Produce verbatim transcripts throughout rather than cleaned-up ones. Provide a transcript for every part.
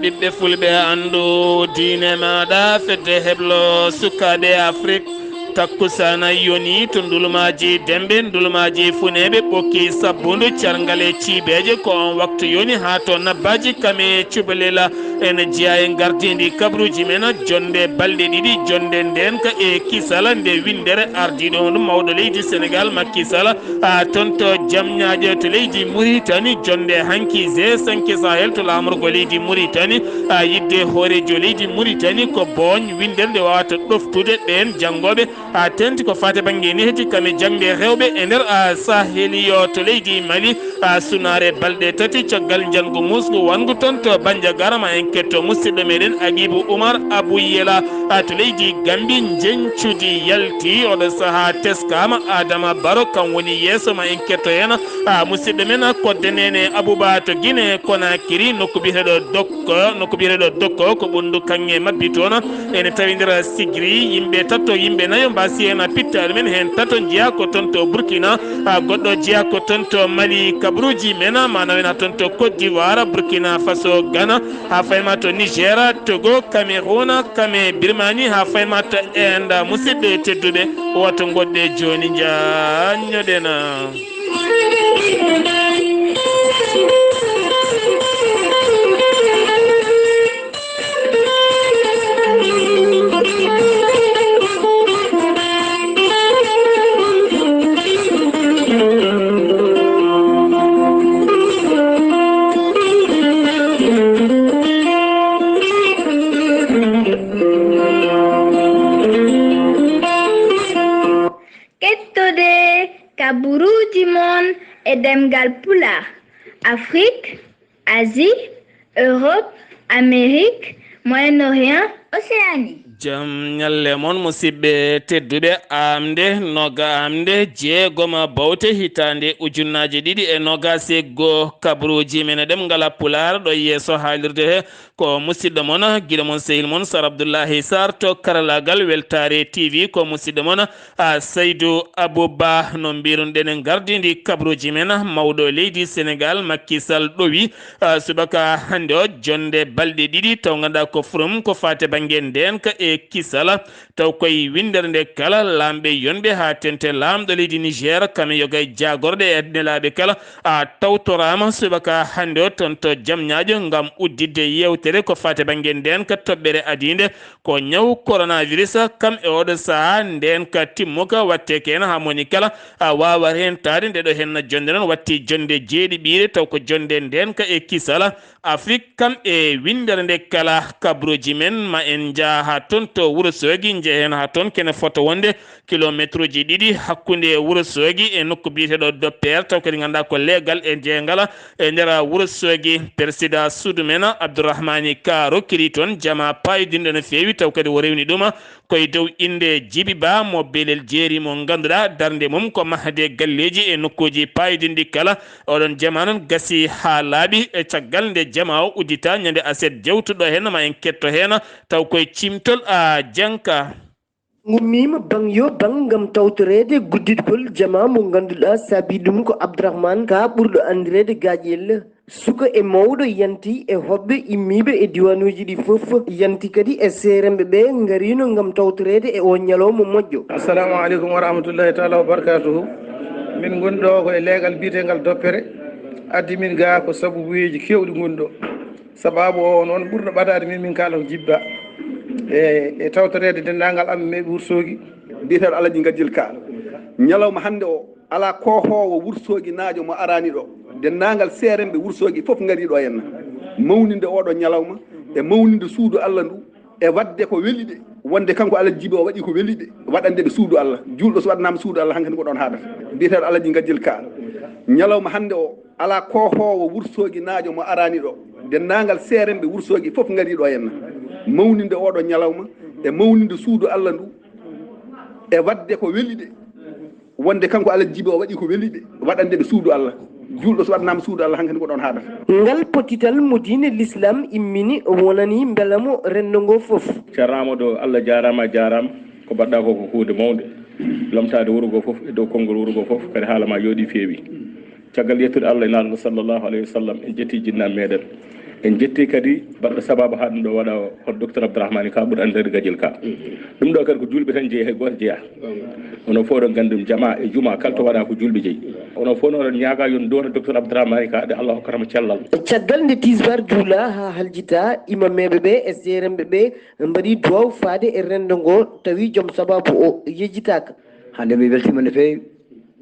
Ɓiɓɓe fulɓe, anndu diine maaɗa, fedde heblo sukaaɓe Afrik. Takkusana yoni to ndulumaaji Dembe, ndulumaaji Funeeɓe ɓokki sabbundu carngal e ciibeeje. Ko on waktu yoni haa to Nabbaaji kame Cubalel. En jeyaa e ngardiindi kabaruuji men, jonnde balɗe ɗiɗi, jonnde ndeenka e kisal, nde winndere ardiiɗo on mawɗo leydi Senegaal, Macky Sall, a, toon to Jamñaaƴo to leydi Muritani, jonnde hanki G cinq Sahel to laamorgo leydi Muritani, a, yiɗde hooreejo leydi Muritani ko booñ winndere nde wawata ɗoftude ɓeen janngooɓe, a, teeŋti ko faati bannge nehdi kam e jaŋde rewɓe e nder, a, Saheliyo to leydi Mali, a, sunaare balɗe tati caggal njanngu muusngu wonngu toon to Bandiagara. Ma en ketto musidɗo meɗen Agibu Umar Abu Yela, a, to leydi Gambi, njeñcudi yalti. Oɗo sahaa teskaama Adama Baro, kam woni yeeso. Ma en ketto heen, a, musidɗo men Kodde Nene Abuba to Guinée Conakry, nokku biyeteeɗo Dokko, nokku biyeteeɗo Dokko ko ɓunndu kaŋŋe mabbi toon. Ene tawindira sigiri yimɓe tato, yimɓe nayo mbaasi heen pittaali men, heen tato njeyaa ko toon to Burkina, a, goɗɗo jeyaa ko toon to Mali. Kabaruuji men ma nawena toon to Côte d'Ivoire, Burkina Faso, Ghana, haa fayma to Niger, Togo, Cameroun, kame Birmanie, haa fayma to Inde. Musidɓe tedduɓe, woto ngoɗɗe jooni njaññoɗen. Kettode kaburuuji mon e ɗemngal Pulaar, Afrik, Asie, Europe, Amérique, Moyen-Orient, Océanie. Jam ñalle mon, musidɓe tedduɓe. Aamnde noga, aamnde jeegoma bawte hitaande ujunnaaje ɗiɗi e nogas e goo, kabaruuji men e ɗemngal Pulaar ɗo yeeso haalirde he. Ko musidɗo mon, giɗo mon, sehil mon, Sar Abdullahi Sar to karalaagal Weltaare T V. Ko musidɗo mon, a, Saydu Abuba. No mbirunoɗen, e ngardiindi kabaruuji men, mawɗo leydi Senegaal, Macky Sall, ɗowi, a, subaka hannde o, jonnde balɗe ɗiɗi, taw ngannduɗaa ko forum ko faati bannge ndeenka e kisal. Taw koye winndere nde kala, laamɓe yonɓe haa teeŋti laamɗo leydi Niger, kam e yoga e jaagorɗe e nelaaɓe kala, a, tawtoraama subaka hannde o toon to Jamñaajo ngam udditde yeewtere ko faati bannge ndeenka toɓɓere adiinde, ko ñaw coronavirus. Kam e oɗo sahaa ndeenka timmuka waɗteeke heen haa mo woni kala, a, waawa reentaade. Nde ɗo heen jonnde noon watti jonnde jeeɗiɓiire, taw ko jonnde ndeenka e kisal. Afrik kam e winndere nde kala, kabaruuji men, ma en njah haa toon to Wuro Soogi, njehen haa toon, kene fota wonde kilomeetruuji ɗiɗi hakkunde Wuro Soogi e nokku biyeteeɗo Doppeer, taw kadi ngannduɗaa ko leegal e jeeyngal e nder Wuro Soogi. Persidaa suudu men Abdourahmani Ka rokkiri toon jamaa paayodinɗo no feewi, taw kadi o rewni ɗum ko e dow innde Jibi Ba mo Belel Jeeri, mo ngannduɗaa darnde mum ko mahde galleeji e nokkuuji paayodinɗi kala. Oɗon jamaa noon gasi haa laaɓi, e caggal nde jamaa o udditaa ñande aset jewtuɗo heen, ma en ketto heen taw koye ciimtol a janka. Ngummiima baŋ yo baŋ ngam tawtoreede gudditgol jamaa mo ngannduɗaa saabii ɗum ko Abdourahmane Ka ɓurɗo anndireede Gaaƴel. Suka e mawɗo yanti e hoɓɓe immiiɓe e diwaanuuji ɗi fof, yanti kadi e seeremɓe ɓe ngariino ngam tawtoreede e oo ñalawma moƴƴo. Assalamu aleykum wa rahmatullahi taala wa barakatuhu. Min ngoni ɗo ko e leegal biyeteengal Doppere. Addi min ga ko sababuyeeji keewɗi ngoni ɗo. Sababu o noon ɓurɗo ɓadaade min, min kaala ko Jibi Ba. E, e tawtoreede denndaangal am meeɓe Wuro Soogi. Biyeteeɗo Alaji Gajjel Ka. Ñalawma hannde o, alaa kohoowo Wuro Soogi naajo mo araani ɗo. Denndaangal seeremɓe Wuro Soogi fof ngarii ɗo henna. Mawninde oɗo ñalawma, e mawninde suudu Allah ndu, e waɗde ko weli ɓe. Wonde kanko Alaji Jibi o waɗi ko weli ɓe, waɗande ɓe suudu Allah. Juulɗo so waɗanaama suudu Allah, hankadi ko ɗoon haadata. Biyeteeɗo Alaji Gajjel Ka. Ñalawma hannde o, alaa kohoowo Wuro Soogi naajo mo araani ɗo. Denndaangal seeremɓe Wuro Soogi fof ngarii ɗo henna. Mawninde oɗo ñalawma, e mawninde suudu Allah ndu, e waɗde ko weli ɓe. Wonde kanko Alaji Jibi o waɗi ko weli ɓe, waɗande ɓe suudu Allah. Juulɗo so waɗanaama suudu Allah, hankadi ko ɗoon haadata. Ngal pottital mo diine Lislaam immini, o wonani mbelamo renndo ngo fof. Ceerno Amadou, Allah jaaraama, a jaaraama. Ko mbaɗɗaa ko, ko huunde mawnde. Lomtaade wuro ngo fof, e dow konngol wuro ngo fof, kadi haala ma yooɗi, feewi. Caggal yettude Allah e Nulaaɗo sallallahu alayhi wa sallam, en ƴetti jinnaaɓe meɗen. En jetti kadi baɗɗo sababu haa ɗum ɗo waɗa, o hoto docteur Abdourahmane Ka, ɓuri anndirede Gadiel Ka. Ɗum ɗo kadi ko juulɓe tan jeyi, hay gooto jeyaa. Onon fof oɗon nganndi ɗum, jama e juma kala to waɗa ko juulɓe jeyi. Onon fof noon oɗon ñaaga yo en nduwano docteur Abdourahmane Ka, de Allah hokkata mo cellal. Caggal nde tisbar juula haa haljita, imameeɓe ɓe e seeremɓe ɓe mbaɗi duwaw faade e renndo ngo, tawi joom sababu o yejjitaaka. Hannde mi weltiima no feewi.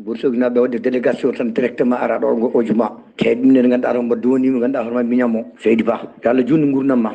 Wourossogui naaɓe waɗde délégation tan directement ara ɗo ngo o juma. Te ɗum ne ganduɗa hoore ma doni mo ganduɗa hoore ma miñamo seydi ba. Yo Allah junnu gurdam ma.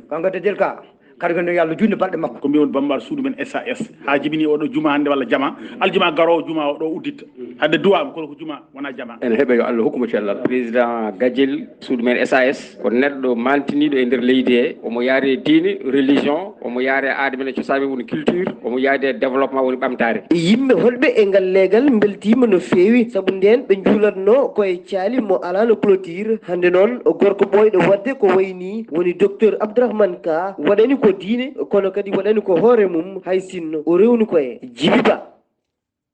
Kanko de del ka. Karga no yo Allah junnu balɗe makko. Ko mbiyon bambar suudu men S A S ha jibini oɗo juma hannde walla jama aljuma garowo juma o ɗo udditta. Hadde duwa am kono ko juma wona jama. Ene heɓe yo Allah hokkumo cellal. Président Gadiel suudu men S A S ko neɗɗo mantiniɗo e nder leydi he, omo yaari e diine, religion, omo yaari e aada men e cosaan men woni culture, omo yaadi e développement woni ɓamtaare. Yimɓe holɓe e ngal leegal mbeltiima no feewi, sabu ndeen ɓe njuulatno ko e caali mo alaano clôture. Hannde noon, gorko ɓooyɗo waɗde ko wayi nii woni Docteur Abdourahmane Ka, waɗani ko diine, kono kadi waɗani ko hoore mum, hay sinno o rewni ko e Jibi Ba.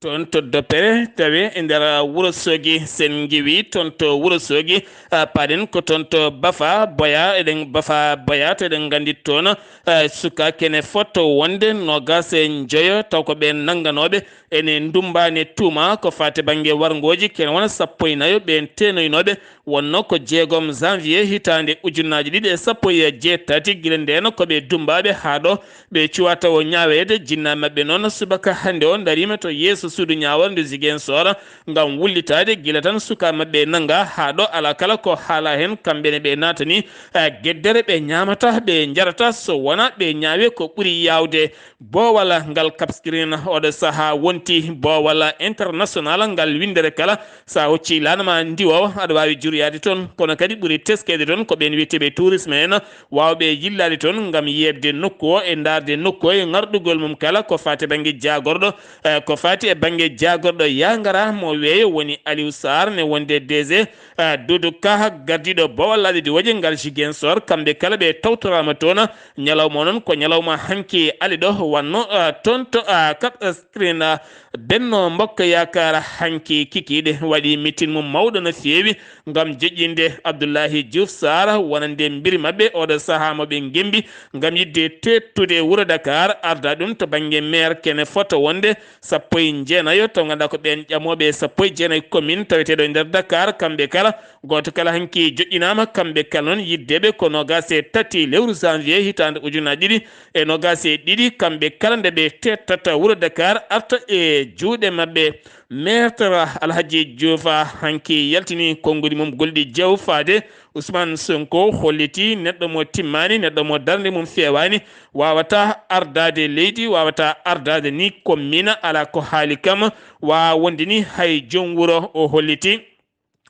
Toon to Dopere, tawi e nder Wuro Soogi, sen ngiwi toon to Wuro Soogi, ah, paɗen ko toon to Bafa Boya, eɗen Bafa Boya, to eɗen nganndi toon, ah, suka kene fotto wonde noogas e njoyo, taw ko ɓeen nannganooɓe ene ndummbaani tuuma ko faati bannge warngooji, kene wona sappo e nayo ɓeen teenoynooɓe, wonno ko jeegom janvier hitaande ujunnaji ɗiɗi e sappo e jeetati, gila ndeen ko ɓe dummbaaɓe haa ɗo ɓe cuwata o ñaaweede. Jinnaaɓe maɓɓe noon, subaka hannde o ndariima to yeeso suudu ñaawal ndu Ziguinchor ngam wullitaade gila tan sukaaɓe maɓɓe nannga haa ɗo alaa kala ko haalaa heen. Kamɓe ne ɓe naatani, eh, geddere ɓe ñaamata, ɓe njarata, so wonaa ɓe ñaawe ko ɓuri yaawde. Boowal ngal Cap Skirring oɗo sahaa wonti boowal international ngal winndere kala. So a hoccii laana ma ndiwo, aɗa waawi juryaade toon, kono kadi ɓuri teskeede toon ko ɓeen wiyeteeɓe tourisme en, waawɓe yillaade toon ngam yeeɓde nokku o e ndaarde nokku o e ŋarɗugol mum kala ko faati e bannge jaagorɗo, eh, ko faati e bannge jaagorɗo yaa ngara mo weeyo woni Aliou Sarr ne wonde D G, eh, Doudou Ka gardiiɗo boowal laaɗe diwooje ngal Ziguinchor, kamɓe kala ɓe tawtoraama toon. Ñalawma o noon ko ñalawma hanki ali ɗo wanno, eh, toon to, eh, Cap Skirring, eh, Benno Mbokk Yaakaar hanki kikiiɗe waɗi mitin mum mawɗo no feewi ngam joƴƴinde Abdoulaye Diouf Sarr wonande mbiri maɓɓe oɗo sahaa mo ɓe ngembi ngam yiɗde teettude wuro Dakar, arda ɗum to bannge maire kene fota wonde sappo e jeenayo, taw ngannduɗaa ko ɓeen ƴamooɓe sappo e jeenayi commune taweteeɗo e nder Dakar, kamɓe kala, gooto kala hanki joƴƴinaama, kamɓe kala noon yiddeeɓe ko noogaas e tati lewru janvier hitaande ujunnaji ɗiɗi e noogaas e ɗiɗi, kamɓe kala nde ɓe teettata wuro Dakar arta e juuɗe maɓɓe. Maître Alhaji Diouf hanki yaltini konngudi mum golɗi jeew faade Ousmane Sonko, holliti neɗɗo mo timmaani, neɗɗo mo darnde mum feewaani, waawata ardaade leydi, waawata ardaade ni commune, alaa ko haali kam, waawaa wonde ni hay joom wuro. O holliti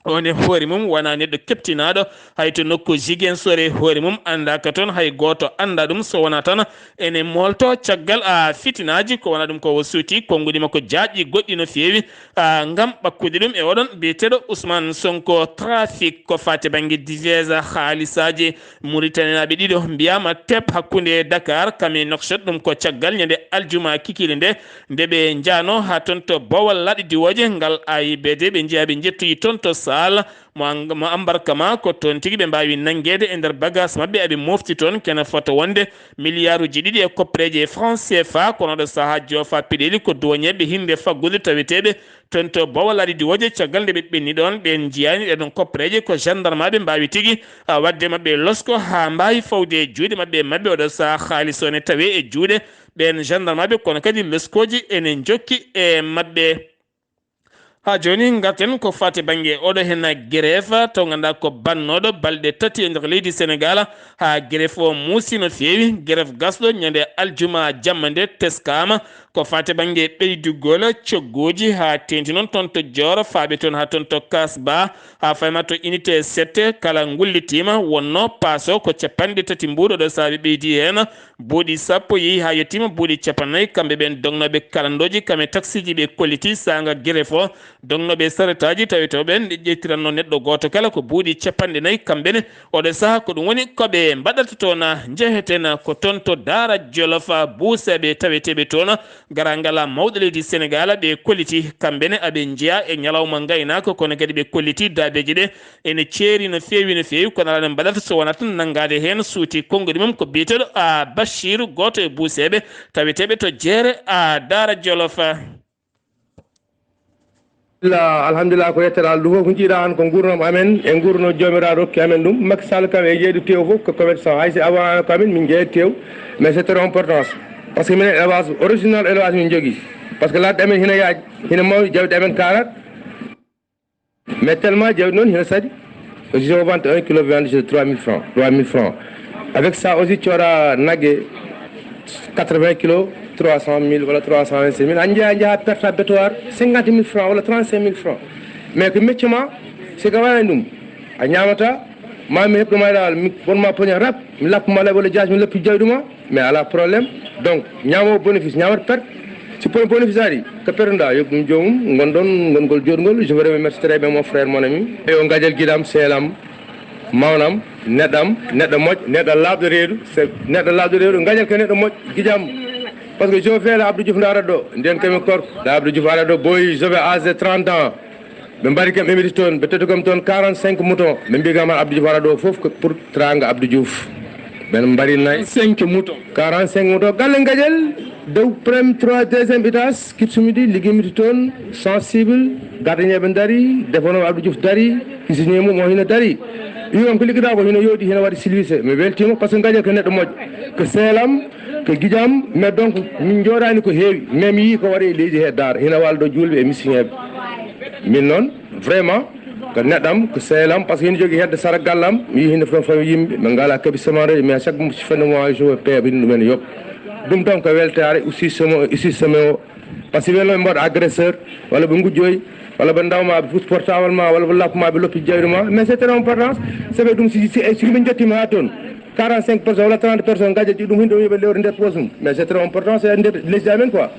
on e hoore mum wonaa neɗɗo keptinaaɗo, hay to nokku Ziguinchor e hoore mum anndaaka toon, hay gooto anndaa ɗum so wonaa tan ene moolto caggal, a, fitinaaji. Ko wonaa ɗum ko o suuti konngudi makko jaajɗi goɗɗi no feewi, a, ngam ɓakkude ɗum e oɗon biyeteeɗo Ousmane Sonko. Trafic ko faati bannge divise haalisaaji, Muritaninaaɓe ɗiɗo mbiyaama teep hakkunde Dakar kam e Nouakchott, ɗum ko caggal ñande aljuma kikiiɗe nde, nde ɓe njaano haa toon to boowal laaɗe diwooje ngal A I B D, ɓe njeyaa ɓe njettoyi toon to Saal. Mo ang-, mo ambarka ma ko toon tigi ɓe mbaawi nanngeede e nder bagaas maɓɓe, aɓe mofti toon kene fota wonde miliyaaruuji ɗiɗi e koppereeje franc C F A, kono ɗo sahaa joofa piɗeeli ko duwañeeɓe hinnde faggude taweteeɓe toon to boowal laaɗe diwooje. Caggal nde ɓe ɓenni ɗoon, ɓeen njiyaani ɗee ɗoon koppereeje ko gendarmaaɓe mbaawi tigi, a, waɗde maɓɓe losko haa mbaawi fawde e juuɗe maɓɓe, maɓɓe oɗo sahaa haalis o ne tawee e juuɗe ɓeen gendarmaaɓe, kono kadi loskooji ene njokki e maɓɓe. Haa jooni, ngarten ko faati bannge oɗo heen grève, taw ngannduɗaa ko bannooɗo balɗe tati e nder leydi Senegaal, haa grève o muusi no feewi. Grève gasɗo ñande aljuma jamma nde teskaama, ko faati bannge ɓeydugol coggooji, haa teeŋti noon toon to Joor, faaɓe toon haa toon to Kasba, haa fayma to unité sept, kala ngullitiima, wonno paaso ko capanɗe tati mbuuɗo ɗo, saabi ɓeydi heen Buuɗi sappo yehi haa yettiima buuɗi cappanɗe nayi, kamɓe ɓeen dognooɓe kalandooji, kam e taksiiji ɓe kolliti saanga greffe o. Dognooɓe saretaaji tawetoo ɓeen ƴettiranno neɗɗo gooto kala ko buuɗi cappanɗe nayi, kamɓe ne. Oɗo sahaa ko ɗum woni ko ɓe mbaɗata toon, njeheten ko toon to Daara Jolof, buuseeɓe taweteeɓe toon, garaangal mawɗo leydi Senegaal, ɓe kolliti kamɓe ne aɓe njeyaa e ñalawma ngaynaaka, kono kadi ɓe kolliti daabeeji ɗe ene ceeri no feewi, no feewi, kono alaa no mbaɗata so wonaa tan nanngaade heen suuti konnguɗi mum ko biyeteeɗo a Bachir, gooto e buuseeɓe taweteeɓe to jeere a Daara Jolof. Alhamdulillah, alhamdulillah, ko yettere Allah. Ɗum fof ko njiiɗa han ko nguurnam amen e nguurno Joomiraaɗo rokki amen ɗum. Macky Sall kam e jeyɗo tew fof ko commerçant. Hay si avant ko amen min jeeya tew, mais c'est très important. Parce que minen élevage, original élevage min jogii. Parce que ladde amen hina yaaji, hina mawni, jawdi amen karat. Mais tellement jawdi noon hina saɗi. Je vends un kilo viande, j'ai trois mille francs, trois mille francs. Avec ça aussi, tu auras nagge quatre-vingts kilos, trois cent mille wala trois cent vingt-cinq mille. A njeyaa, njeyaa perte abattoir cinquante mille francs wala trente-cinq mille francs. Mais ko métier ma, si ko waɗani ɗum, a ñaamata, ma mi heɓɗo ma ɗa, mi won ma poña rap, mi lappa ma laɓi wala jaas, mi lappi jawdi ma, mais alaa problème. Donc, ñaamo bénéfice, ñaamata perte. Si poñi bénéfice ari, ko perte ɗa, yoɓ ɗum joomum, ngonɗon, ngongol jooɗngol. Je vous remercie très bien, mon frère, mon ami. Yo ngajal giɗam, seelam, mawnam, neɗɗam, neɗɗo moƴƴo, neɗɗo laaɓɗo reedu, se-, neɗɗo laaɓɗo reedu, ngajal ko neɗɗo moƴƴo, gijam. Parce que je fais la Abdou Diouf ndaara ɗo, nden kami korko, la Abdou Diouf ara ɗo, boy, je vais âgé trente ans. Ɓe mbari kam, ɓe meti toon, ɓe totti kam toon quarante-cinq moutons. Ɓe mbi kam Abdou Diouf ara ɗo fof ko pour teranga Abdou Diouf. Ɓen mbari nayi. Cinq moutons. Quarante-cinq moutons. Galle ngajal, dow premier, trois, deuxième étage, kiɗsumidi, liggiimi toon, sensible, gardien ɓe dari, defanoowo Abdou Diouf dari, cuisinier mum o hino dari. Wi on ko liggoɗaa ko hino yooɗi, hino waɗi silwise. Mi weltiima parce que ngajal ko neɗɗo moƴƴo. Ko seelam, ko gijam, mais donc min njooɗaani ko heewi, mais mi yii ko waɗi e leydi he Daara, hino waalo ɗo juulɓe e miskinheeɓe. Min noon, vraiment, ko neɗɗam, ko seelam, parce que hino jogii hedde sara gallam, mi yii hino fo, fo yimɓe, ɓe ngala kaɓi semence, mais à chaque fois, je fais de moi, je veux payer, hino ɗumen yoɓ. Ɗum tan ko weltaare, aussi semo, aussi semo o. Parce que welo mbaɗa agresseur, walla ɓe ngujjoy, walla ɓe ndawma, ɓe pus portable ma, walla ɓe lappa ma, ɓe loppi jawdi ma. Mais c'est très important, sabu ɗum si, si, si ɓe jettima ha toon, quarante-cinq pour cent walla trente pour cent ngajaji ɗum hino yoɓa lewre nder poche mum. Mais c'est très important, c'est nder leydi amen quoi.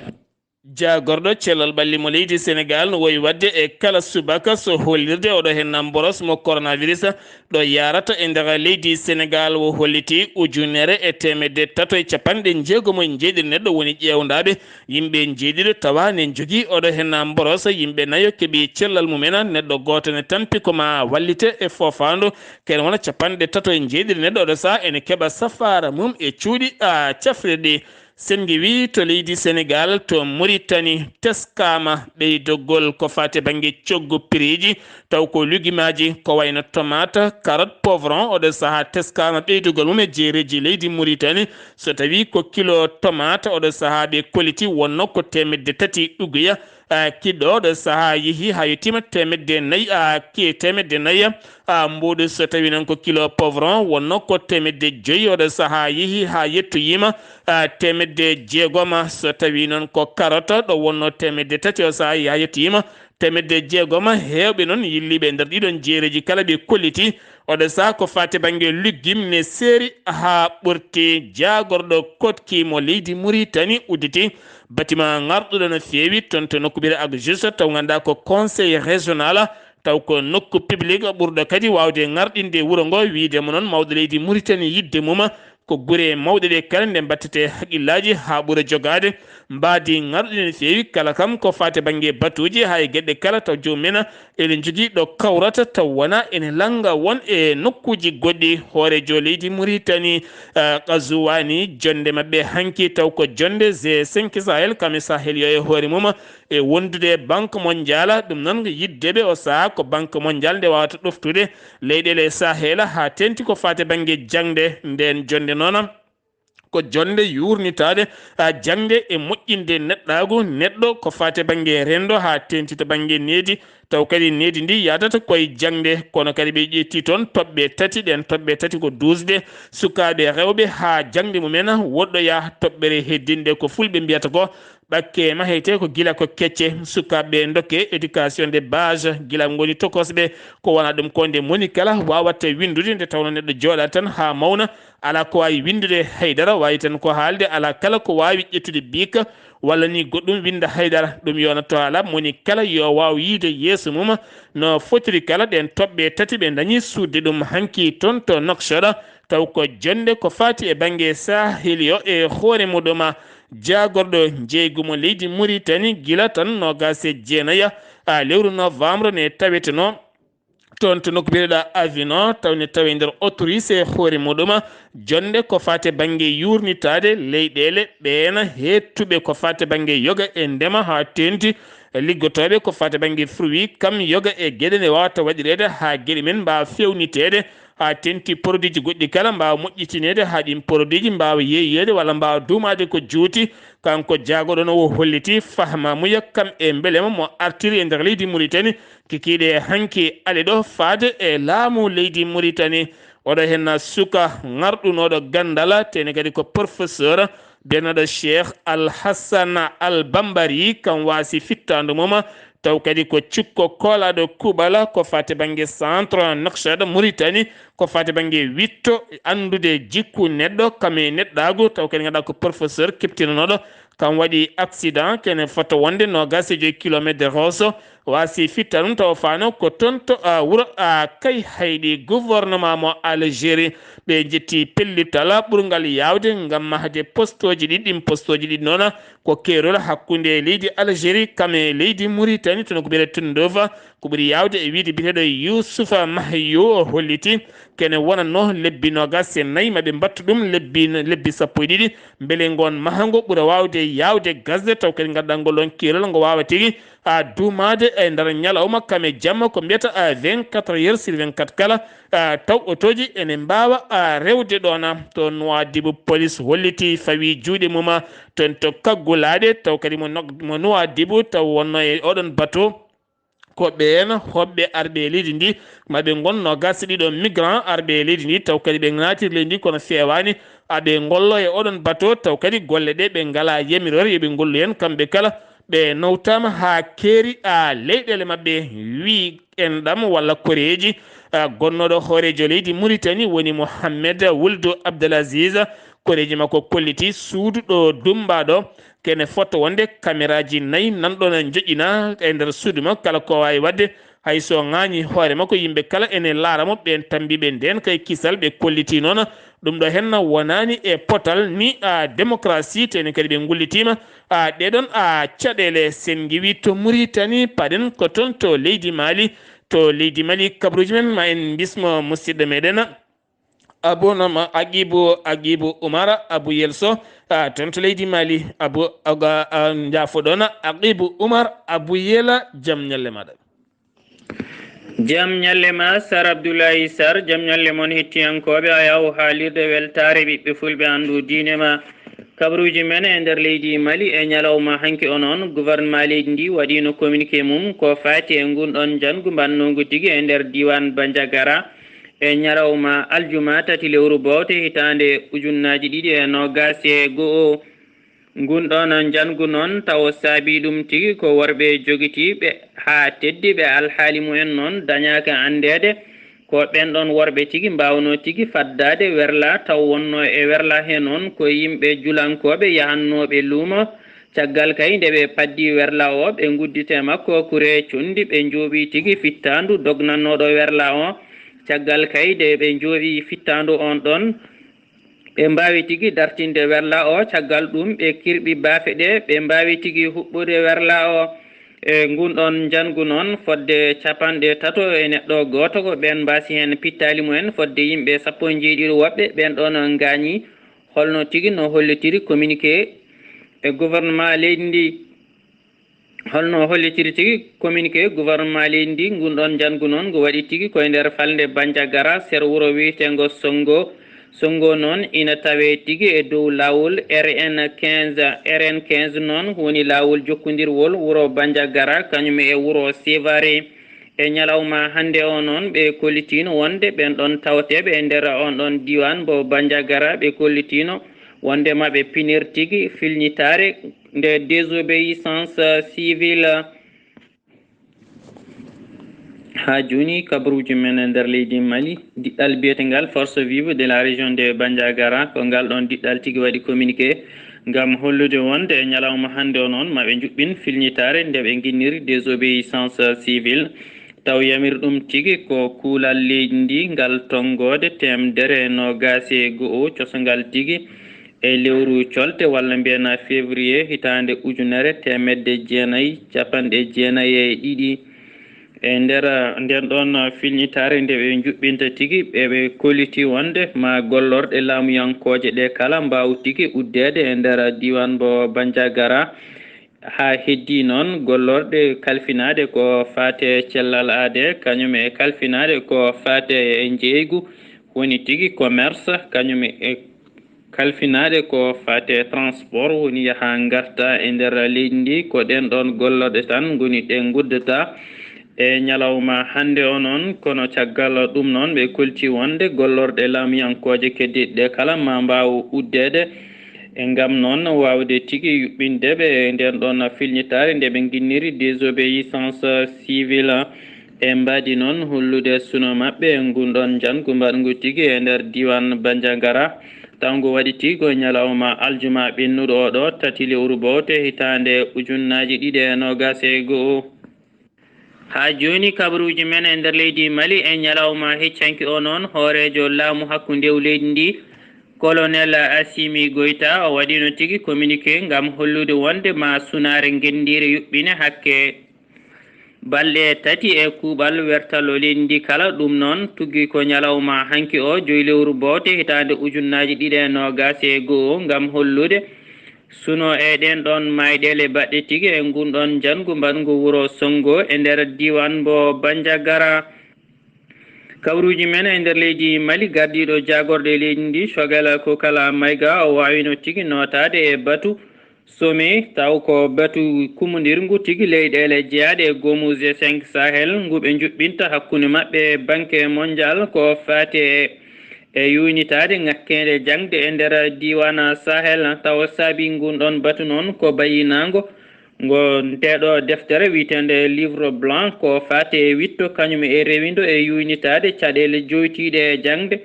Jaagorɗo cellal ɓalli mo leydi Senegaal no wowi waɗde e kala subaka so hollirde oɗo henna mboros mo coronavirus ɗo yarata e nder leydi Senegaal. O holliti ujunere e teemedde tato e capanɗe jeegom e jeeɗiɗi neɗɗo woni ƴeewndaaɓe, yimɓe jeeɗiɗo tawa ne njogii oɗo henna mboros, yimɓe nayo keɓi cellal mumen, neɗɗo gooto ne tampi ko ma wallite e foofaandu, kene wona capanɗe tato e jeeɗiɗi neɗɗo oɗo saha ene keɓa safaara mum e cuuɗi a cafrirɗi. Sen ngiwi to leydi Senegaal, to Muritani, teskaama ɓeydogol ko faati e bannge coggu piriiji, taw ko lugimaaji ko wayno tomate, carotte, poivron, oɗo sahaa teskaama ɓeydogol mum e jeereeji leydi Muritani. So tawi ko kilo tomate oɗo sahaa ɓe koliti wonno ko teemedde tati ɗuguya, a, kiɗɗo oɗo sahaa yehi haa yettiima teemedde nayi, a, ki-, teemedde nayi, a, mbuuɗu. So tawi noon ko kilo poivron wonno ko teemedde joyi, oɗo sahaa yehi haa yettoyiima, a, teemedde jeegoma. So tawi noon ko carotte ɗo wonno teemedde tati, o sahaa yehi haa yettoyiima teemedde jeegoma. Heewɓe noon yilliiɓe e nder ɗiɗon jeereeji kala ɓe kolliti oɗo sahaa ko faati bannge legume ne seeri haa ɓurti. Jaagorɗo koɗki mo leydi Muritani udditi bâtiment ŋarɗuɗo no feewi toon to nokku mbiyetee Agjuss, taw ngannduɗaa ko conseil régional, taw ko nokku public ɓurɗo kadi waawde ŋarɗinde wuro ngo. Wiyde mo noon mawɗo leydi Muritani yiɗde mum ko gure mawɗe ɗe kala nde mbaɗtetee haqqillaaji haa ɓura jogaade mbaadi ŋarɗuɗi no feewi, kala kam ko faati e bannge batuuji haa e geɗe kala, taw joomum en ene njogii ɗo kawrata, taw wonaa ene lannga won e nokkuuji goɗɗi. Hooreejo leydi Muritani, eh, Qazuwaani, jonnde maɓɓe hanki taw ko jonnde G cinq Sahel, kam e Sahel yo e hoore mum, e wondude e Banque Mondiale. Ɗum noon, yiɗde ɓe o sahaa ko Banque Mondiale nde waawata ɗoftude leyɗeele Sahel haa teeŋti ko faati e bannge jaŋde. Ndeen jonnde noon ko jonnde yuurnitaade, a, jaŋde e moƴƴinde neɗɗaagu neɗɗo ko faati e bannge renndo haa teeŋti to bannge needi, Taw kadi nehdi ndi yahdata koye jaŋde, kono kadi ɓe ƴetti toon toɓɓe tati, ɗeen toɓɓe tati ko duusde sukaaɓe rewɓe haa jaŋde mumen woɗɗoya. Toɓɓere heddinde ko fulɓe mbiyata ko ɓakke mahete ko gila ko kecce, sukaaɓe dokke éducation de base gila ngoni tokosɓe, ko wona ɗum ko nde moni kala waawata winndude nde tawno neɗɗo jooɗa tan haa mawna, alaa ko waawi winndude haydara, waawi tan ko haalde, alaa kala ko waawi ƴettude bic walla ni goɗɗum winnda haydara. Ɗum yonata to alaa moni kala yo waaw yiyde yeeso mum no fotiri kala. Ɗeen toɓɓe tati ɓe ndañi suuɗde ɗum hanki toon to Nouakchott, taw ko jonnde ko faati e bannge Sahel yo e hoore muɗum. Jaagorɗo jeygu mo leydi Mauritanie gila tan noogaas e jeenayi a lewru novembre ne tawetenoo toon to nokku biyeteeɗo Avignon, taw ne tawi nder Autriche e hoore muɗum. Jonnde ko faati bannge yuurnitaade leyɗeele ɓeen heettuɓe ko faati bannge yoga e ndema haa teeŋti liggotooɓe ko faati bannge fruit, kam yoga e geɗe nde waawata waɗireede haa geɗe men mbaawa feewniteede, haa teeŋti produitji goɗɗi kala mbaawa moƴƴitineede, haa ɗiin produitji mbaawa yeeyeede walla mbaawa duumaade ko juuti. Kanko jaagorɗo no o holliti fahmaamuya kam e mbelema mo artiri e nder leydi Mauritanie, kikiiɗe hanki ali ɗo faade e laamu leydi Mauritanie. Oɗo henna suka ŋarɗunooɗo ganndal, tene kadi ko professeur biyeteeɗo Cheikh Al Hassan Al Bambari, kam waasi fittaandu mum, taw kadi ko cukko koolaaɗo kuuɓal ko faati bannge centre Nouakchott Mauritanie, ko faati bannge witto anndude jikku neɗɗo kam e neɗɗaagu, taw kadi ngannduɗaa ko professeur keptinanooɗo, kam waɗi accident kene fota wonde noogaas e joyi kilometre de Rosso, waasi fitta ɗum tawa faano ko toon to, a, wuro, a, Kay Hayɗi. Gouvernement mo Algérie ɓe jetti pellital ɓurgal yaawde ngam mahde postooji ɗiɗi. Ɗin postooji ɗiɗi noon ko keerol hakkunde leydi Algérie kam e leydi Mauritanie, toon ko biyetee Tindoufa, ko ɓuri yaawde e wiyde biyeteeɗo Youssouf Mahiou, o holliti kene wonatnoo lebbi noogaas e nayi, ma ɓe mbattu ɗum lebbi, lebbi sappo e ɗiɗi, mbele ngoon mahango ɓura waawde yaawde gasde, taw kadi ngannduɗaa ngol ɗoon keerol ngo waawa tigi a duumaade e nder ñalawma kam e jamma ko mbiyata a vingt-quatre heures sur vingt-quatre kala, a, taw otooji ene mbaawa a rewde ɗoon. To Nouadhibou, police holliti fawi juuɗe mum toon to kaggulaaɗe, taw kadi mo Nog-, mo Nouadhibou taw wonnoo e oɗon bateau ko ɓeen hoɓɓe arɓe e leydi ndi, ma ɓe ngon noogaas e ɗiɗo migrant arɓe e leydi ndi, taw kadi ɓe naatiri leydi ndi kono feewaani aɓe ngollo e oɗon bateau, taw kadi golle ɗe ɓe ngalaa yamiroore yo ɓe ngollu heen kamɓe kala. Ɓe nawtaama haa keeri a leyɗeele maɓɓe, wi en ɗam walla koreeji. A, gonnooɗo hooreejo leydi Mauritanie woni Mohamed Wuld Abdelaziz, koreeji makko kolliti suudu ɗo dummbaa ɗo kene fota wonde kameraaji nayi nanɗo na njoƴƴina e nder suudu makko, kala ko waawi waɗde, hay so ŋaañi hoore makko, yimɓe kala ene laara mo. Ɓeen tammbiiɓe ndeen kay kisal ɓe kolliti noon, ɗum ɗo henna wonaani e potal ni, a, démocratie, tene kadi ɓe ngullitiima, a, ɗee ɗoon, a, caɗeele. Sen ngiwi to Mauritanie, paɗen ko toon to leydi Mali. To leydi Mali, kabaruuji men ma en mbismo musidɗo meɗen Abou Nama Agibu, Agibu Umar Abu Yelso, a, toon to leydi Mali. Abu Aga, a, njaafoɗon Agibu Umar Abu Yela, jam ñalle maɗa. Jam ñalle ma, Sar Abdoulaye Sar, jam ñalle mon hettiyankooɓe Ayaw haalirde weltaare ɓiɓɓe fulɓe anndu diine ma. Kabaruuji men e nder leydi Mali e ñalawma hanki o noon, gouvernement leydi ndi waɗiino communiqué mum ko faati e ngun ɗon njanngu mbannungu tigi e nder diiwaan Bandiagara e ñalawma aljuma tati lewru bowte hitaande ujunnaaji ɗiɗi e noogaas e go'o. Ngun ɗon njanngu noon tawo saabii ɗum tigi ko worɓe jogitiiɓe haa teddi ɓe alhaali mumen noon dañaaka anndeede. Ko ɓeen ɗoon worɓe tigi mbaawnoo tigi faddaade werla taw wonnoo e werla hee noon ko yimɓe julankooɓe yahannooɓe luumo. Caggal kay nde ɓe paddii werla o ɓe ngudditi e makko kuree conndi ɓe njooɓii tigi fittaandu dognannooɗo werla o. Caggal kay nde ɓe njooɓii fittaandu oon ɗoon, ɓe mbaawi tigi dartinde werla o, caggal ɗum ɓe kirɓi baafe ɗe, ɓe mbaawi tigi huɓɓude werla o. E ngun ɗon njanngu noon fodde capanɗe tato e neɗɗo gooto ko ɓeen mbaasi heen pittaali mumen fodde yimɓe sappo e njeeɗiɗo woɓɓe ɓeen ɗon ngaañi. Holno tigi no hollitiri communiqué e gouvernement leydi ndi? Holno hollitiri tigi communiqué gouvernement leydi ndi? Ngun ɗon njanngu noon ngu waɗi tigi koye nder falnde Bandiagara, sero wuro wiyeteengo Sonngo. Sonngo noon ina tawee tigi e dow laawol R N quinze. R N quinze noon woni laawol jokkondirwol wuro Bandiagara kañum e wuro Sévaré. E ñalawma hannde o noon, ɓe kollitiino wonde ɓeen ɗoon tawteeɓe e nder oon ɗoon diiwaan mbo Bandiagara, ɓe kollitiino wonde maɓe pinir tigi filñitaare nde désobéissance civile. Haa jooni, kabaruuji men e nder leydi Mali, diɗɗal biyetengal Force Vive de la Région de Bandiagara, ko ngal ɗoon diɗɗal tigi waɗi communiqué ngam hollude wonde e ñalawma hannde o noon, maɓe njuɓɓin filñitaare nde ɓe nginniri désobéissance civile. Taw yamir ɗum tigi ko kuulal leydi ndi ngal tonngoode teemedere e noogaas e go'o cosangal tigi e lewru colte walla mbiyen février hitaande ujunere teemedde jeenayi cappanɗe jeenayi e ɗiɗi. E nder nden ɗoon filñitaare nde ɓe njuɓɓinta tigi, ɓe ɓe kolliti wonde ma gollorɗe laamuyankooje ɗe kala mbaaw tigi uddeede e nder diiwaan mbo Bandiagara. Haa heddii noon gollorɗe kalfinaaɗe ko faati e cellal aade, kañum e kalfinaaɗe ko faati e njeeygu, woni tigi commerce, kañum e kalfinaaɗe ko faati e transport, woni yaha ngarta e nder leydi ndi, ko ɗeen ɗoon gollorɗe tan ngoni ɗe nguddata e ñalawma hannde o noon. Kono caggal ɗum noon, ɓe kolti wonde gollorɗe laamuyankooje keddiiɗe ɗe kala ma mbaaw uddeede e ngam noon waawde tigi yuɓɓinde ɓe e ndeen ɗoon filñitaare nde ɓe nginniri désobéissance civile. E mbaadi noon hollude suno maɓɓe e ngun ɗoon njanngu mbaɗngu tigi e nder diiwaan Bandiagara. Taw ngu waɗi tigi ko ñalawma aljuma ɓennuɗo o ɗo, tati lewru bowte hitaande ujunnaaji ɗiɗi e noogaas e go'o. Haa jooni, kabaruuji men e nder leydi Mali, e ñalawma heccanki o noon, hooreejo laamu hakkundewu leydi ndi, Colonel Assimi Goïta, o waɗiino tigi communiqué ngam hollude wonde ma sunaare ngenndiire yuɓɓine hakke balɗe tati e kuuɓal wertalo leydi ndi kala. Ɗum noon tuggi ko ñalawma hanki o, joyi lewru bowte hitaande ujunnaaji ɗiɗi e noogaas e go'o, ngam hollude suno e ɗeen ɗoon mayɗeele baɗɗe tigi e ngun ɗoon njanngu mbaɗngu wuro Sonngo e nder diiwaan mbo Bandiagara. Kabaruuji men e nder leydi Mali, gardiiɗo jaagorɗe leydi ndi, Choguel Kokalla Maïga, o waawino tigi nootaade e batu sommet, taw ko batu kumondirngu tigi leyɗeele jeyaaɗe e goomu G cinq Sahel, ngu ɓe njuɓɓinta hakkunde maɓɓe e Banque Mondiale ko faati e, e yuynitaade ŋakkeende jaŋde e nder diiwaan Sahel. Taw saabi ngun ɗoon batu noon ko bayinaango ngo ndeeɗo deftere wiyeteende Livre Blanc ko faati e wiɗto, kañum e rewindo e yuynitaade caɗeele joytiiɗe e jaŋde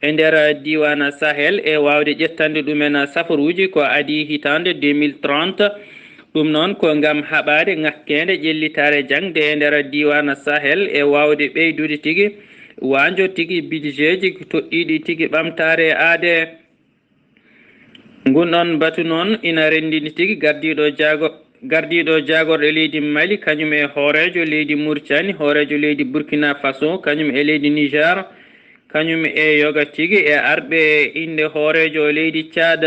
e nder diiwaan Sahel e waawde ƴettande ɗumen safaruuji ko adii hitaande deux mille trente. Ɗum noon ko ngam haɓaade ŋakkeende ƴellitaare jaŋde e nder diiwaan Sahel e waawde ɓeydude tigi waanjo tigi bidjeeji toɗɗiiɗi tigi ɓamtaare aade. Ngun ɗoon batu noon ina renndini tigi gardiiɗo jaago-, gardiiɗo jaagorɗe leydi Mali, kañum e hooreejo leydi Mauritanie, hooreejo leydi Burkina Faso, kañum e leydi Niger, kañum e yoga tigi e arɓe e innde hooreejo leydi Tchad.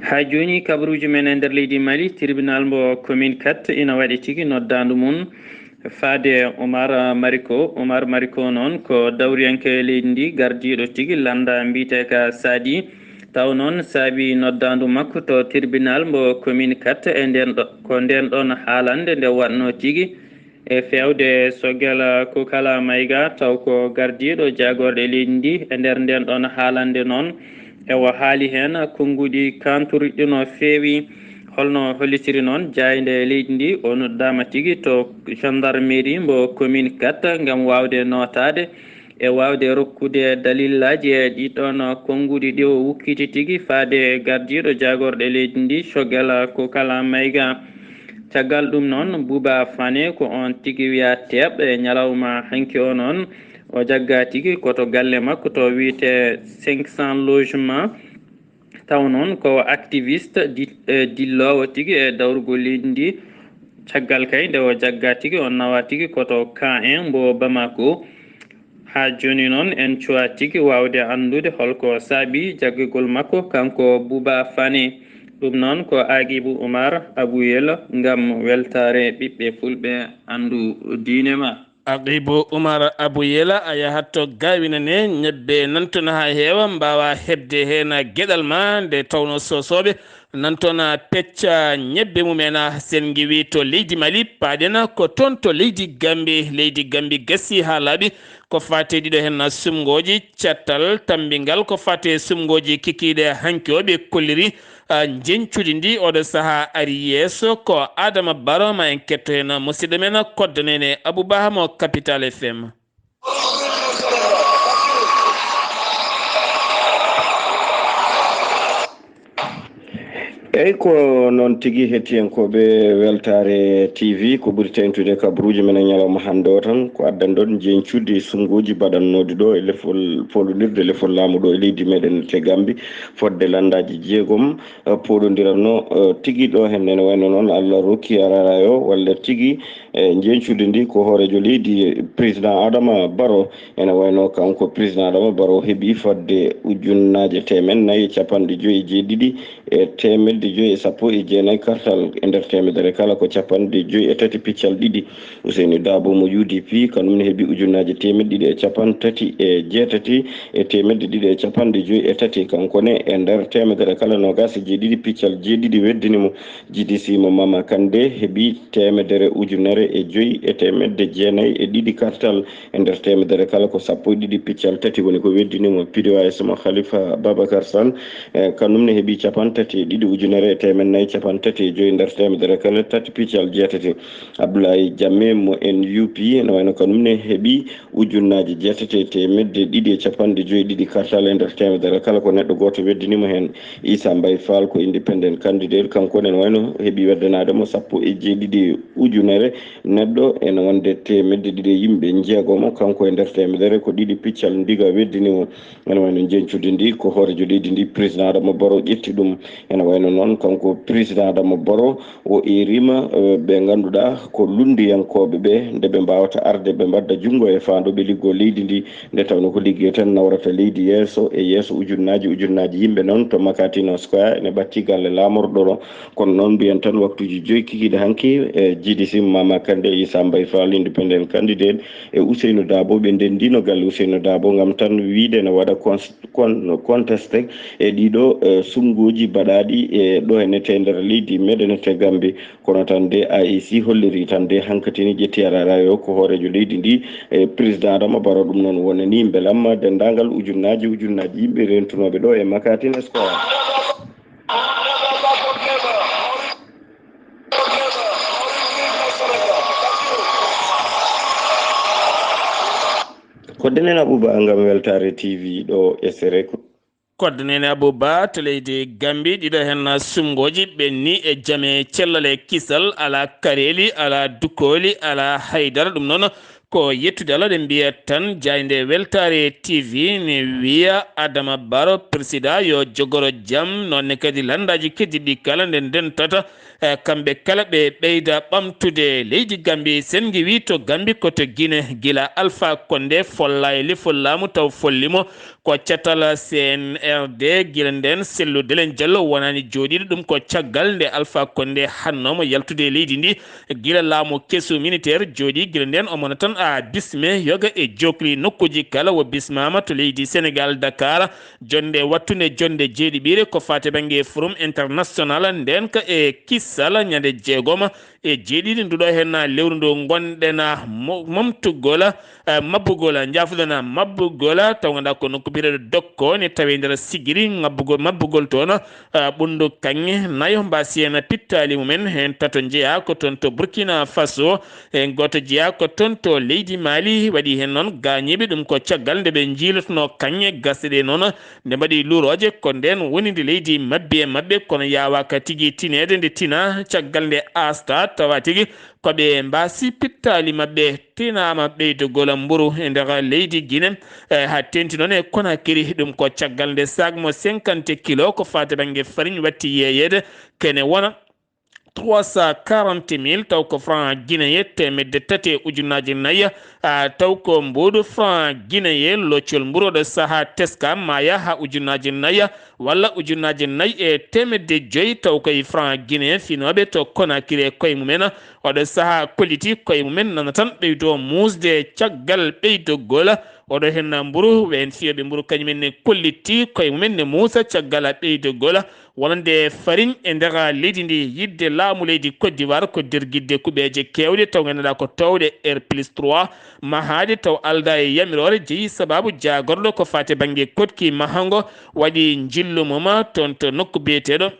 Haa jooni, kabaruuji men e nder leydi Mali, tribunal mbo commune quatre ina waɗi tigi noddaandu mum faade Omar Mariko. Omar Mariko noon ko dawriyanke leydi ndi, gardiiɗo tigi lannda mbiyeteeka Sadi. Taw noon saabi noddaandu makko to tribunal mbo commune quatre e nden ɗo-, ko nden ɗoon haalande nde waɗno tigi e feewde Choguel Kokalla Maïga, taw ko gardiiɗo jaagorɗe leydi ndi. E nder nden ɗoon haalande noon, e o haali heen konnguɗi kaantorɗi no feewi. Holno hollitiri noon jaaynde leydi ndi, o noddaama tigi to gendarmerie mbo commune quatre ngam waawde nootaade e waawde rokkude dalillaaji e ɗii ɗoon konnguɗi ɗi o ukkiti tigi faade e gardiiɗo jaagorɗe leydi ndi, Choguel Kokalla Maïga. Caggal ɗum noon, Buuba Fane, ko oon tigi wiyaa teeɓ, e ñalawma hanki o noon, o jaggaa tigi ko to galle makko to wiyetee cinq cents logements. Taw noon ko activiste di-, e dilloowo tigi e dawrugol leydi ndi. Caggal kay nde o jaggaa tigi, o nawaa tigi ko to K un mbo Bamako. Haa jooni noon, en cuwaa tigi waawde anndude holko saabi jaggugol makko, kanko Buuba Fane. Ɗum noon ko Agibu Umar Abuyel ngam weltaare ɓiɓɓe fulɓe anndu diine ma. Agibu Umar Abuyela, a yahat to Gawina ne, ñebbe nan toon haa heewa, mbaawa heɓde heen geɗal ma, nde tawnoo soosooɓe Nan toon pecca ñebbe mumen, sen ngiwi to leydi Mali, paaɗen ko toon to leydi Gambi. Leydi Gambi gasi haa laaɓi ko faati e ɗiɗo heen sumngooji, catal tammbingal ko faati e sumngooji kikiiɗe hanki o ɓe kolliri, ah, njeñcudi ndi oɗo sahaa ari yeeso. Ko Adama Baro ma en ketto heen musidɗo men Koddo Nene Abou Ba mo Capital F M. Eyyi, ko noon tigi, hettiyankooɓe Weltaare T V, ko ɓuri teeŋtude kabaruuji men e ñalawma hannde o tan, ko addan ɗon njeñcudi sumngooji baɗannooɗi ɗo e lefol, foolondirde lefol laamu ɗo e leydi meɗen te Gambi, fodde lanndaaji jeegom, eh, pooɗondiranno, eh, tigi ɗo heen. Ene wayno noon Allah rokki arara o, walla tigi e njeñcudi ndi ko hooreejo leydi, président Adama Barrow. Ene wayno kanko président Adama Barrow heɓi fodde ujunnaaje teemen nayi e capanɗe joyi e jeeɗiɗi e teemedde joyi e sappo e jeenayi kartal, e nder teemedere kala ko capanɗe joyi e tati piccal ɗiɗi. Ousseynou Dabo mo U D P, kanum ne heɓi ujunnaaje teemeɗɗe ɗiɗi e capanɗe tati e jeetati e teemeɗɗe ɗiɗi e capanɗe joyi e tati. Kanko ne, e nder teemedere kala noogaas e jeeɗiɗi piccal jeeɗiɗi weddini mo. G D C mo Mama Kande heɓi teemedere ujunere e joyi e teemedde jeenayi e ɗiɗi kartal, e nder teemedere kala ko sappo e ɗiɗi piccal tati woni ko weddini mo. P D O S mo Khalifa Babacar Sall, e, kanum ne heɓi capanɗe tati e ɗiɗi ujunere e teemeɗɗe nayi capanɗe tati e joyi nder teemedere kala tati piccal jeetati. Abdoulaye Jammeh mo N U P ene wayno kanum ne heɓi ujunnaaje jeetati e teemedde ɗiɗi e capanɗe joyi e ɗiɗi kartal, e nder teemedere kala ko neɗɗo gooto weddini mo heen. Issa Mbaye Fall ko independent candidate, kanko ne wayno heɓi weddanaade mo sappo e jeeɗiɗi ujunere neɗɗo, ene wonde teemedde ɗiɗi e yimɓe njeegomo, kanko e nder teemedere ko ɗiɗi piccal ndiga weddini mo. Ene wayno njeñcudi ndi ko hooreejo leydi ndi, président Adama Barrow ƴetti ɗum. Ene wayno noon kanko président Adama Barrow o eerima, eh, ɓe ngannduɗaa ko lunndiyankooɓe ɓe, nde ɓe mbaawata arde ɓe mbadda junngo e faandu ɓe liggoo leydi ndi, nde tawno ko liggey tan nawrata leydi yeeso e yeeso. Ujunnaaji ujunnaaji yimɓe noon to Makatino Square ene ɓatti galle laamorɗo ɗo. Kono noon mbiyen tan waktuuji joyi kikiiɗe hanki, e G D C Mama Kande, Issa Mbaye Fall, independent candidate, e Ousseynou Dabo, ɓe ndenndino galle Ousseynou Dabo ngam tan wiyde ene waɗa cons-, con-, contesté e ɗiɗo, eh, sumngooji baɗaaɗi e ɗo e nete nder leydi meɗen te Gambie. Kono tan de A E C holliri tan de hankatini ƴetti arara o ko hooreejo leydi ndi, e président Adama Barrow. Ɗum noon wonani mbelamma denndaangal ujunnaaji ujunnaaji yimɓe rentunooɓe ɗo e Makatine Square. Ko Denen Abouba ngam Weltaare T V ɗo e Sere. Koddo Nene Abouba to leydi Gambi, ɗiɗo heen sumngooji ɓenni e jame cellal e kisal, alaa kareeli, alaa dukooli, alaa haydara. Ɗum noon ko yettude Allah, ɗen mbiya tan jaaynde Weltaare T V ne wiya Adama Barrow, président, yo jogoro jam, noon ne kadi lanndaaji keddiiɗi kala nde ndentata, e kamɓe kala ɓe ɓeyda ɓamtude leydi Gambi. Sen ngiwi to Gambi ko to Gine, gila Alpha Condé folla e lefol laamu taw folli mo, ko catal C N R D, gila nden Cellou Dalein Diallo wonani jooɗiiɗo. Ɗum ko caggal nde Alpha Condé hannooma yaltude e leydi ndi. Gila laamu kesu militaire jooɗii, gila nden omo no tan a bisme yoga e jokli nokkuuji kala wo bismaama to leydi Sénégal, Dakar. Jonnde wattunde jonnde jeeɗiɓiire ko faati bannge Forum International nden ka e kisal ñande jeegoma e jeeɗiɗi nduɗo heen lewru ndu ngonɗen mo-, momtugol, eh, mabbugol, njaafuɗen mabbugol, taw ngannduɗaa ko nokku biyeteeɗo Dokko ne tawi nder Sigiri, mabbugol, mabbugol toon, eh, ɓunndu kaŋŋe nayo mbaasi heen pittaali mumen, heen tato njeyaa ko toon to Burkina Faso, heen gooto jeyaa ko toon to leydi Mali, waɗi heen noon gaañiiɓe, ɗum ko caggal nde ɓe njiilotonoo kaŋŋe gasɗe ɗe noon, nde mbaɗi luurooje ko ndeen woni nde leydi mabbi e maɓɓe, kono yaawaaka tigi tineede nde tina, caggal nde asta tawa tigi ko ɓe mbaasi pittaali maɓɓe tinaama ɓeydugol mburu e nder leydi Gine, e haa teeŋti noon e Conakry. Ɗum ko caggal nde sac mo cinquante kilo ko faati bannge farine watti yeeyeede, kene wona trois cent quarante mille, taw ko franc guinéen teemedde tati e ujunnaaje nayi, a, taw ko mbuuɗu franc guinéen loccol mburu oɗo sahaa teska maaya haa ujunnaaje nayi walla ujunnaaje nayi e teemedde joyi, taw koye franc guinéen finooɓe to Conakry e koye mumen oɗo sahaa kolliti koye mumen nana tan ɓeydo muusde caggal ɓeydogol Oɗo hen mburu, ɓeen fiyooɓe mburu kañum en ne kollitii koye mumen ne muusa caggal ɓeydogol wonande fariñ e nder leydi ndi. Yiɗde laamu leydi Côte d'Ivoire ko dergidde kuɓeeje keewɗe taw ngannduɗaa ko toowɗe R plus trois mahaaɗe taw aldaa e yamiroore jeyi sabaabu jaagorɗo ko faati bannge koɗki mahango waɗi njillu mum toon to nokku biyeteeɗo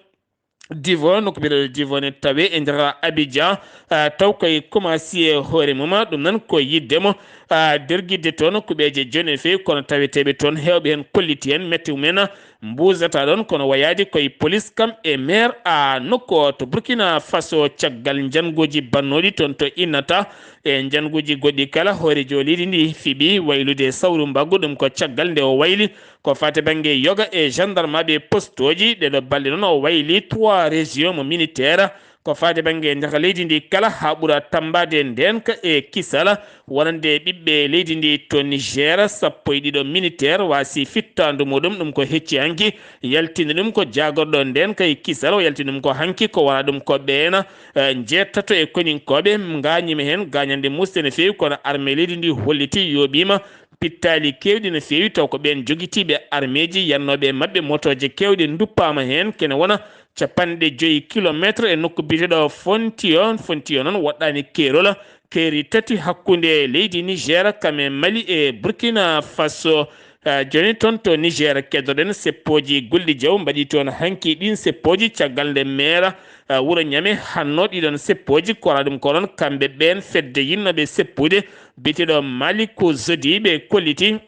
Divo, nokku biyeteeɗo Divo ne tawe e nder Abidjan, ah, taw koye commencé e hoore mum, ɗum noon ko yiɗde mo, ah, dergidde toon kuɓeeje jooni e feewi, kono taweteeɓe toon heewɓe heen kolliti heen mette mumen mbuusata ɗoon, kono wayaade koye police kam e maire a nokku o to Burkina Faso caggal njannguuji bannooɗi toon to innata e njannguuji goɗɗi kala hooreejo leydi ndi fiɓi waylude sawru mbaggu ɗum ko caggal nde o wayli ko faati bannge yoga e gendarmeɓe postooji. Ɗeɗo balɗe noon o wayli trois régions mo militaire ko faati bannge nder leydi ndi kala haa ɓura tambaade ndeenka e kisal wonande ɓiɓɓe leydi ndi to Niger. Sappo e ɗiɗo militaire waasi fittaandu muɗum ɗum ko hecci hanki yaltini ɗum ko jaagorɗo ndeenka e kisal o yaltini ɗum ko hanki ko wona ɗum ko ɓeena eh, njeetato e koninkooɓe ngaañiima heen gaañannde muusde no feewi kono armée leydi ndi holliti yooɓiima pittaali keewɗi no feewi taw ko ɓeen jogitiiɓe armeeji yannooɓe e maɓɓe motooje keewɗe nduppaama heen kene wona capanɗe joyi kilometre e nokku biyeteeɗo Fontiyo. Fontiyo noon woɗɗaani keerol keeri tati hakkunde leydi Niger kam e Mali e Burkina Faso. Eh, jooni toon to Niger keddoɗen seppooji Gulli Jaw mbaɗi toon hanki ɗiin seppooji caggal nde meera eh, wuro Ñame hanno ɗiɗon seppooji kora ɗum koron kamɓe ɓeen fedde yinnooɓe seppude biyeteeɗo Maliku Zodi ɓe kolliti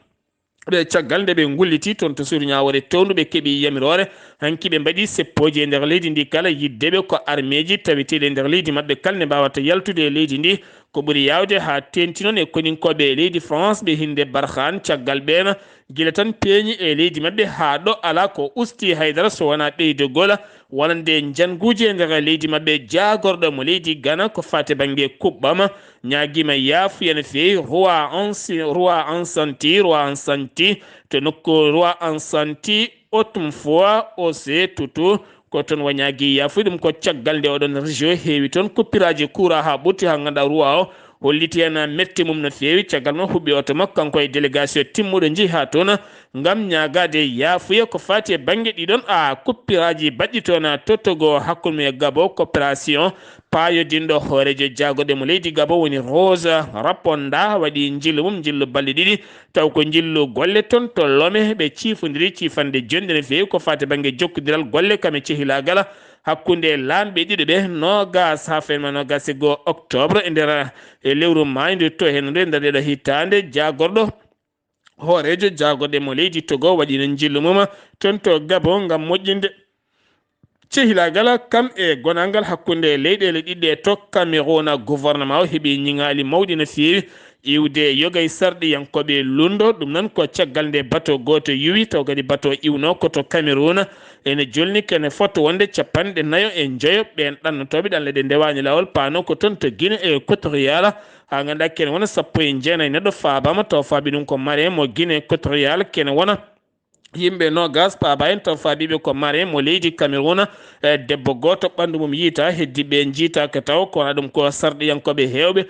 ɓe caggal nde ɓe ngulliti toon to suudu ñaawoore towndu ɓe keɓi yamiroore hanki ɓe mbaɗi seppooji e nder leydi ndi kala yiddeɓe ko armeeji taweteeɗi e nder leydi maɓɓe kala nde mbaawata yaltude e leydi ndi ko ɓuri yaawde haa teeŋti noon e koninkooɓe e leydi France ɓe hinnde Barkhane caggal ɓeen gila tan peeñi e leydi maɓɓe haa ɗo alaa ko usti haydara so wonaa ɓeydogol wonande njannguuji e nder leydi maɓɓe jaagorɗo mo leydi Gana ko faati bannge kuɓɓam ñaagiima yaafuya no feewi roi ansi roi ansanti roi ansanti to nokku roi ansanti otum fois ose tutu ko toon wa ñaagi yaafuya ɗum ko caggal nde oɗon région heewi toon kuppiraaji kuura haa ɓurti haa ngannduɗaa roi o holliti heen mette mum no feewi caggal mum huɓɓi oto makko kanko e délégation timmuɗo njehi haa toon ngam ñaagaade yaafuya ko faati e bannge ɗiɗon a kuppiraaji baɗɗi toon tottogo hakkunde mum e Gabo coopération paayodinɗo hooreejo jaagorɗe mo leydi Gabo woni Rose Raponda waɗi njillu mum njillu balɗe ɗiɗi taw ko njillu golle toon to Lome ɓe ciifondiri ciifande jonde no feewi ko faati bannge jokkondiral golle kam e cehilaagal hakkunde laamɓe ɗiɗo ɓe noogas haa fenma noogas e goo octobre e nder e lewru maayndu to heen ndu e nder ɗeɗo hitaande jaagorɗo hooreejo jaagorɗe mo leydi Togo waɗiino njillu mum toon to Gabo ngam moƴƴinde cehilaagal kam e gonangal hakkunde leyɗeele ɗiɗɗe to Cameroun gouvernement o heɓi ñiŋaali mawɗi no feewi iwde yoga e sarɗiyankooɓe lunndo ɗum noon ko caggal nde bato gooto yuwi taw kadi bato iwno ko to Cameroun ene jolni kene foto wonde capanɗe nayo e njoyo ɓeen ɗannotooɓe ɗanle ɗe ndewaani laawol paano ko toon to Guinée équatoriale haa ngannduɗaa kene wona sappo e jeenayi neɗɗo faabaama taw faabi ɗum ko marin mo Guinée équatoriale kene wona yimɓe noogas paaba en taw faabiiɓe ko marin mo leydi Cameroun e debbo gooto ɓanndu mum yiita heddiiɓe njiitaaka taw kono ɗum ko sarɗiyankooɓe heewɓe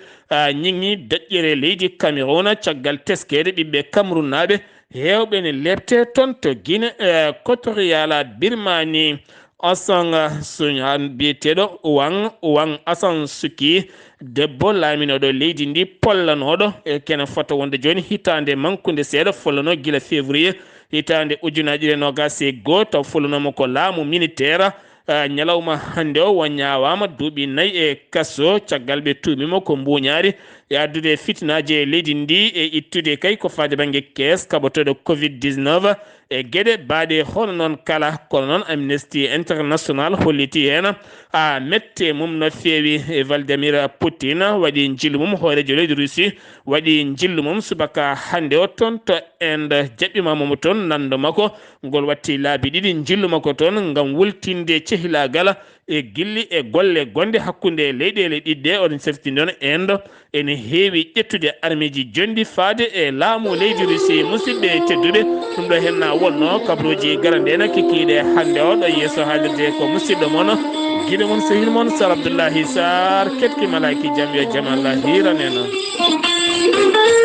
ñiŋi deƴƴere leydi Cameroun caggal teskeede ɓiɓɓe Camerounaaɓe heewɓe ne leepte toon to Guinée équatoriale Birmanie Osang Suñan biyeteeɗo Wang Wang Asan Suki debbo laaminooɗo leydi ndi pollanooɗo e kene fota wonde jooni hitaande mankunde seeɗa follanoo gila février hitaande ujunaaji ɗiɗi e noogas e goo taw follunooma ko laamu militaire ñalawma hannde o wo ñaawaama duuɓi nayi e kaso caggal ɓe tuumiima ko mbuuñaari e addude fitinaaji e leydi ndi e ittude kay ko faade bannge kees kaɓotooɗo covid dix-neuf e geɗe baaɗe hono noon kala kono noon amnesty international holliti heen a mette mum no feewi e valdemir poutine waɗi njillu mum hooreejo leydi russie waɗi njillu mum subaka hannde o toon to inde jaɓɓimaama mo toon nanndo makko ngol watti laabi ɗiɗi njillu makko toon ngam wultinde cehilaagal e gilli e golle gonɗe hakkunde leyɗeele ɗiɗɗe oɗon sefti noon inde ene heewi ƴettude armeeji jonɗi faade e laamu leydi Russie. Musidɓe tedduɓe, ɗum ɗo henna wonno kabaruuji garande ena kikiiɗe hannde o ɗo yeeso haalirde ko musidɗo mon, giɗo mon, sehil mon Sar Abdoullahi Sar, ketki malaaki jam yo jam Allah hiiran en.